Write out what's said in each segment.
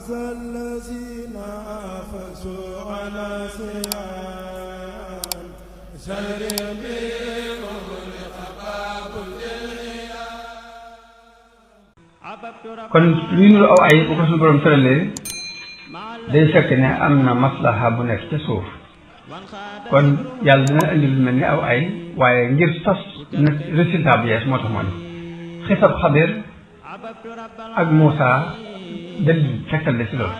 عسى الذين آفسوا على سيان شر بهم لخباب kon luy nuru aw ay bu ko suñu borom tëralee day fekk ne am na maslaha bu nekk ca suuf kon yàlla dina indi lu mel ni aw ay waaye ngir sos nag résultat bu yees moo tax moo ne xisab Xadir ak Moussa dal fekkal la ci loolu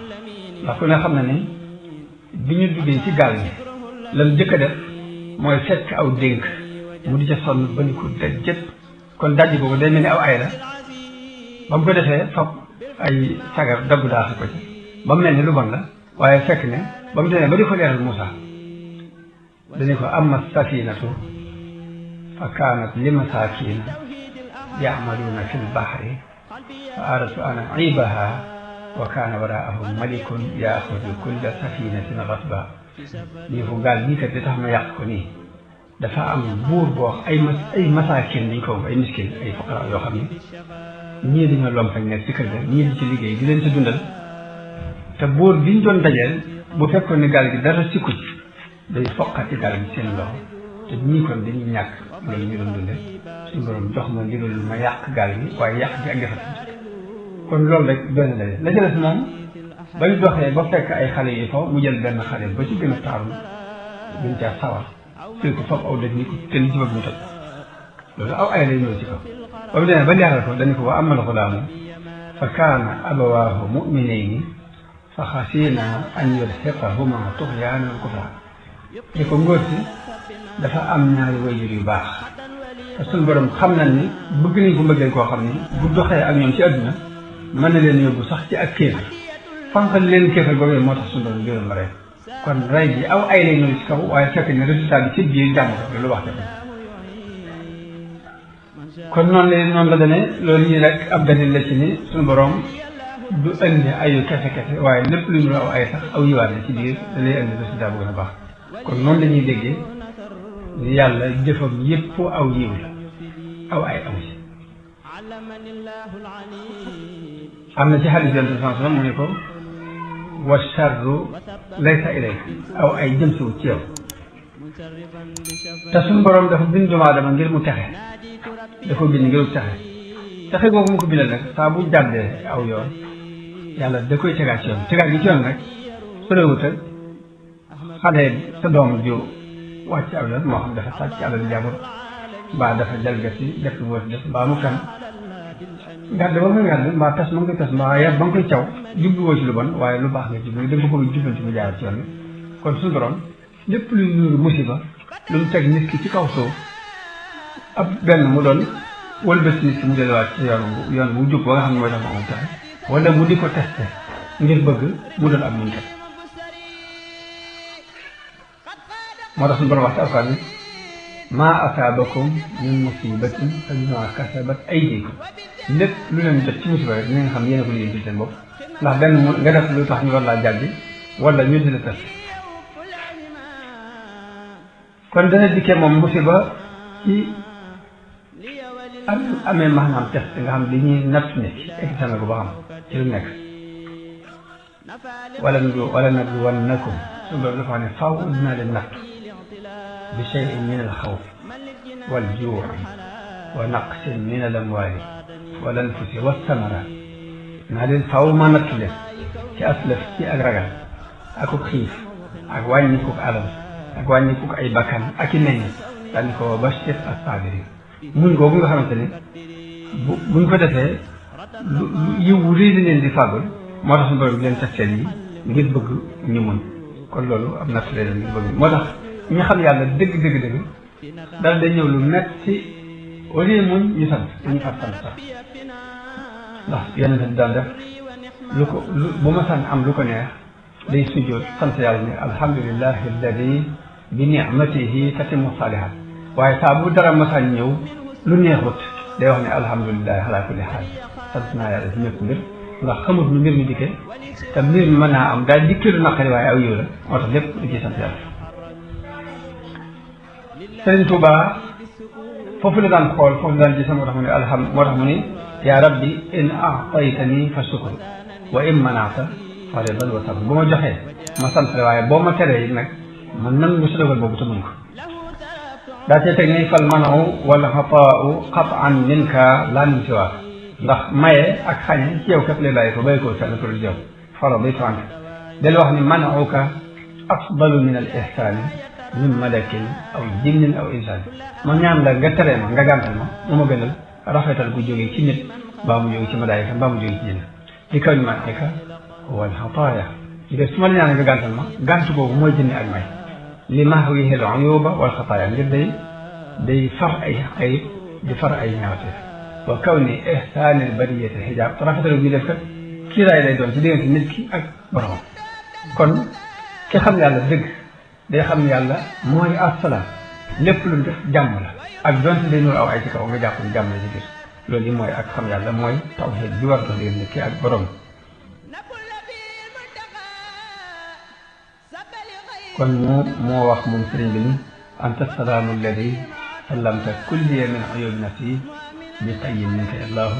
ndax ku ne xam na ni bi ñu duggee ci gaal gi lan jëkk a def mooy fekk aw dénk mu di ca sonn ba ni ko daj jëpp kon dajji boobu day mel ni aw ay la ba mu ko defee fab ay sagar daggu daaxi ko ci ba mu mel ni lu bon la waaye fekk ne ba mu demee ba di ko leeral Moussa dañu ko amma safinatu fa kaanat li masaakiina ya'maluuna fil bahri fa aradtu an a'iibaha wa kaana waraa'ahum malikun ya'xudu kulla safinatin ghasba ñu ko gaal bii kat li tax ma yàq ko nii dafa am buur boo ay masaakin dañ ko ay miskin ay fuqara yoo xam ne ñii dañoo lompañ nekk ci kër ga ñii di ci liggéey di leen ci dundal te buur biñ doon dajeel bu fekkoon ne gaal gi dara sikku ci day foqati gaal gi seen loxo te ñii kon dañuy ñàkk loolu ñu doon dunde suñu borom jox ma ndigal ma yàq gaal gi waaye yàq gi ak defati kon loolu rek benn la la ca des moom ba ñu doxee ba fekk ay xale yi faw mu jël benn xale ba ci gën a taaru gën caa sawar fii ko foofu aw dëj ni ko te li ci bëgg mu toj loolu aw ay lay ñëw ci kaw ba mu demee ba leeral ko dañu ko wa amal xulaamu fa kaana abawaahu mu'minayni fa xasiinaa an yulhiqahumaa tuxyaanan wa kufraa di ko ngóor si dafa am ñaari wayjur yu baax te suñu borom xam nañ ni bëgg nañ ko mbëggeel koo xam ni bu doxee ak ñoom ci àdduna mën na leen yóbbu sax ci ak kéefar fanqal leen kéefar googee moo tax suñu borom gërëm ma rey kon rey bi aw ay lay ñëw ci kaw waaye fekk ne résultat bi ci biir jàmm ko lu wax def kon noonu la demee loolu ñuy rek ab dalil la ci ni suñu borom du indi ayu kese kese waaye lépp lu ñu aw ay sax aw yiwaat la ci biir da lay indi résultat bu gën a baax kon noonu la ñuy déggee ni yàlla jëfam yépp aw yiw la aw ay aw si am na ci xadis yonent sallallahu alayhi wasallam mu ne ko wa sharru laysa ilayka aw ay jëm siwu ci yow te suñu borom dafa bind doomu aadama ngir mu texe dafa bind ngir mu texe googu mu ko bindal nag saa bu jàddee aw yoon yàlla da koy tegaat ci yoon tegaat gi ci yoon nag sorewut ak xale sa doom ju wàcc aw yoon moo xam dafa sàcc alal jàmbur mbaa dafa jalgati def lu war def mbaa mu fen ngàdd ba nga ngàdd mbaa tas ma nga koy tas mbaa yar ba nga koy caw jubluwoo ci lu bon waaye lu baax nga jublu da nga ko bëgg jubbanti mu jaar ci yoon bi kon suñu borom lépp luy nuuru musiba lu mu teg nit ki ci kaw suuf ab benn mu doon wëlbati nit ki mu delluwaat ci yoon mu jub ba nga xam ne mooy tax mu am taxe wala mu di ko testé ngir bëgg mu doon am muñ kat moo tax suñu borom wax ci alxuraan ni maa asaabakum min musibatin fa bimaa kasabat aydikum lépp lu leen jot ci musiba rek dinañ xam yéen a ko liggéey ci seen bopp ndax benn nga def lu tax ñu war laa jàddi wala ñu di la testé kon dana dikkee moom musiba ci amee maanaam test nga xam li ñuy natt nit examen ko ba xam ci lu nekk wala nabluwannakum su loolu dafa ne faaw dinaa leen natt bi shay'in min al xawf wal juu'i wa naqsin min al amwaali wal anfusi was samaraat naa leen faaw ma natt leen ci aslaf ci ak ragal ak xiif ak wàññi ko alal ak wàññi ko ay bakkan ak i meññ daal ko bashir as-saabiriin muñ googu nga xamante ne buñ ko defee lu yiw wu rëy la leen di fàggul moo tax suñu borom leen testeen yi ngir bëgg ñu muñ kon loolu am natt leen ngir bëgg moo tax ñu xam yàlla dëgg dara day ñëw lu metti au lieu muñ ñu sant dañu far sant sax ndax yeneen bi daan def lu ko bu ma sant am lu ko neex day sujjoot sant yàlla ne alhamdulillahi alladi bi ni'matihi tatimmu saalihaat waaye saa bu dara masaan ñëw lu neexut day wax ne alhamdulillahi ala kulli xaal sant naa yàlla si ñëpp mbir ndax xamut nu mbir mi dikkee te mbir mi mën naa am daal dikkee lu naqari waaye aw yiw la moo tax lépp di ciy sant yàlla Sëriñ Tuubaa foofu la daan xool foofu la daan gis moo tax mu ne moo tax mu ne yaa rabbi in a'taytani fa shukru wa in mana'ta faridan wa sabr bu ma joxee ma sant la waaye boo ma teree it nag ma nangu sa dogal boobu te muñ ko daa cee teg ni fal manu wala xataau qatan minka laa min siwaak ndax maye ak xañe ci yow képp lay bàyyi ko bàyyi ko fenn ko lu jëw faro bay fànk del wax ni manuka afdalu min al ihsaani min malakin aw jinnin aw insaan ma ñaan la nga teree ma nga gàntal ma mu ma gënal rafetal bu jógee ci nit mbaa mu jógee ci malaayika mbaa mu jógee ci jinn li kaw ni manika wal xataaya ngir su ma la ñaan nga gàntal ma gànt boobu mooy jënne ak may li mahwihi al uyuba wal xataaya ngir day far ay ayib di far ay ñaawte wa kaw ni ihsaanil bariyati xijaab te rafetal bi def kat kiiraay lay doon ci diggante nit ki ak borom kon ki xam yàlla dëgg day xam ne yàlla mooy assalaam lépp lu def jàmm la ak donte day nuur aw ay ci kaw nga jàpp ni jàmm la ci biir loolu yi mooy ak xam yàlla mooy tawxiid bi war doon diggante nit ki ak borom kon moo wax moom sëriñ bi ni anta salaamu alladi sallamta kulliya min uyubi nafsi bi tayyin minka allahu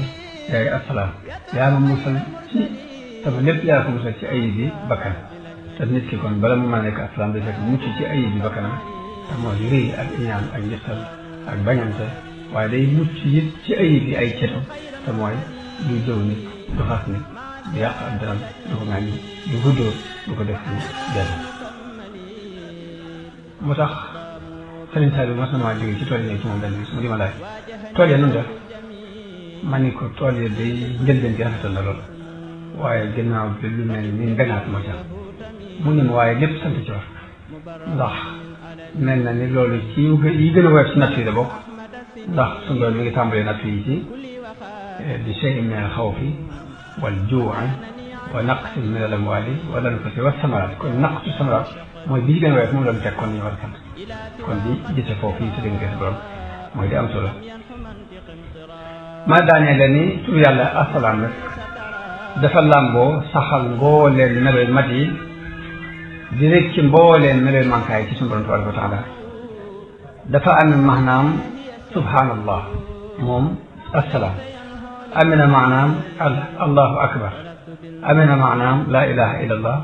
yaay assalaam yaa ma musal ci sama lépp yaa ko musal ci ayib bi bakkan te nit ki kon bala mu mën a nekk assalaam day fekk mucc ci ayib bi bakkanam te mooy rëy ak iñaan ak njëttal ak bañante waaye day mucc it ci ayib yi ay cetam te mooy du jëw nit du xas nit du yàq ak daram du ko ŋàññi du ko dóor du ko def lu benn moo tax sëriñ Saliou mas na maa jóge ci tool yi ci moom benn bis mu di ma laaj tool ya nun def ma ni ko tool ya day njëlbeen gi rafetal na lool waaye ginnaaw bi lu mel ni ngañaat moo ca mu ni ma waaye lépp sant ci war ndax mel na ni loolu ci yi gën a woyof ci natt yi la bokk ndax suñu doon mi ngi tàmbalee natt yi ci bi shay'in min al-xawfi wal juu'i wa naqsin min al-amwaali wal anfusi wa samaraat kon naqsu samaraat mooy bi ci gën a woyof moom la ñu teg kon ñu war a sant kon di gise foofu yi sa diggante sa borom mooy di am solo ma daanee la ni tur yàlla asalaam rek dafa làmboo saxal mbooleen meloy mat yi di rek ci mbooleen meloy mankaay ci suñu borom tabaraka wa taala dafa am maanaam subhanallah moom assalaam amina maanaam allahu akbar amina maanaam laa ilaha illa allah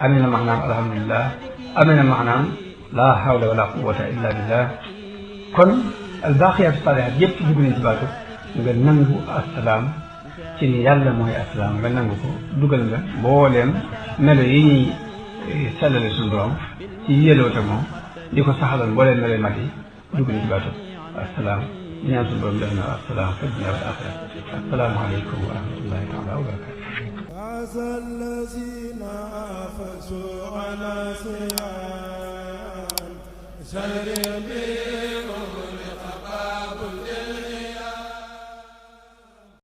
amina maanaam alhamdulillah amina maanaam laa hawla wala quwwata illa billah kon albaaqiyaatu saalihaat yëpp dugg nañ ci baatu nga nangu assalaam ci ni yàlla mooy assalaam nga nangu ko dugal nga mbooleem melo yi ñuy sellale suñu borom ci yeloote moom di ko saxaloon mbooleem melo mat yi dugg nañ ci baatu assalaam di ñaan suñu borom def na assalaam fi dunya wal aaxira assalaamu aleykum wa rahmatullahi taala wa barakatuh